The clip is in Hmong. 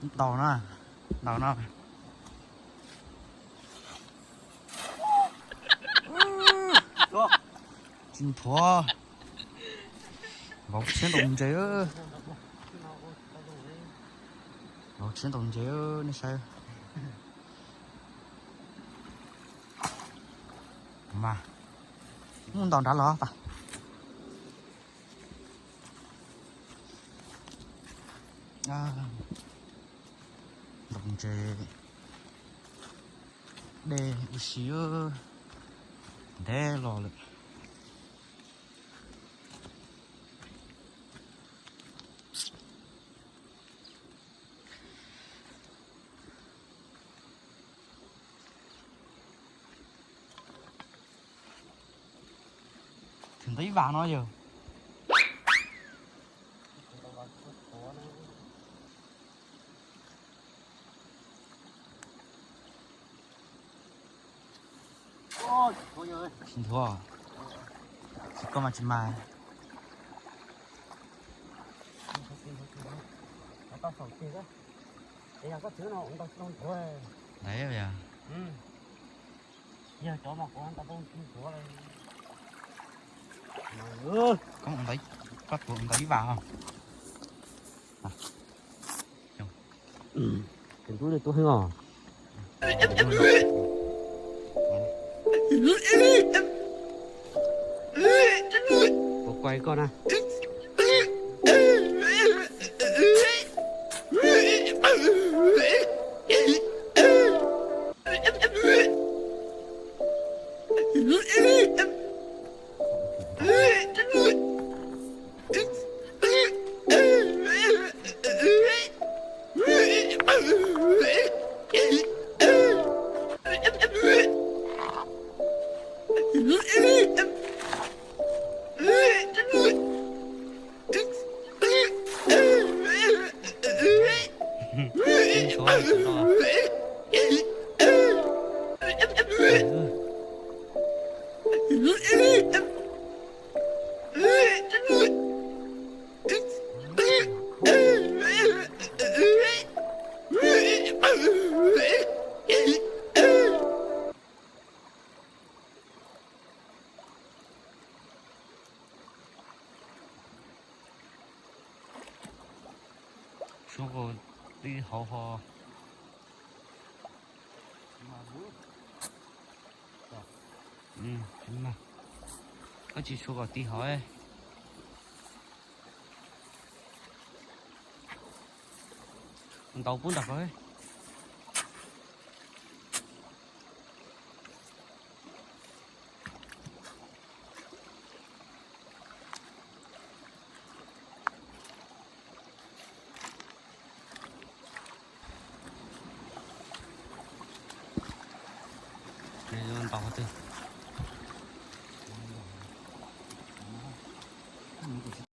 Ntaus no, ntaus no. Tsis nthuav. Vauv tshiab ntaus ntses. Vauv tshiab ntaus ntses, nej saib. Mas, mus ntaus nrad los pas. Ntaus ntses, dej ua si ntev los lawm. Tsis ntau ib vas no yog. Tsis nthuav, tsis koj mas tsis mas. Ntawd yog, koj ntawd, koj tuav ntawd ib vas os. Tus ntub tuab heev os. Kuv kuaj koj na. Suab qaum tij hauv ho. Koj tsis suab qaum tij hauv. Ntaus pub nram ko. Ntaus qhov twg?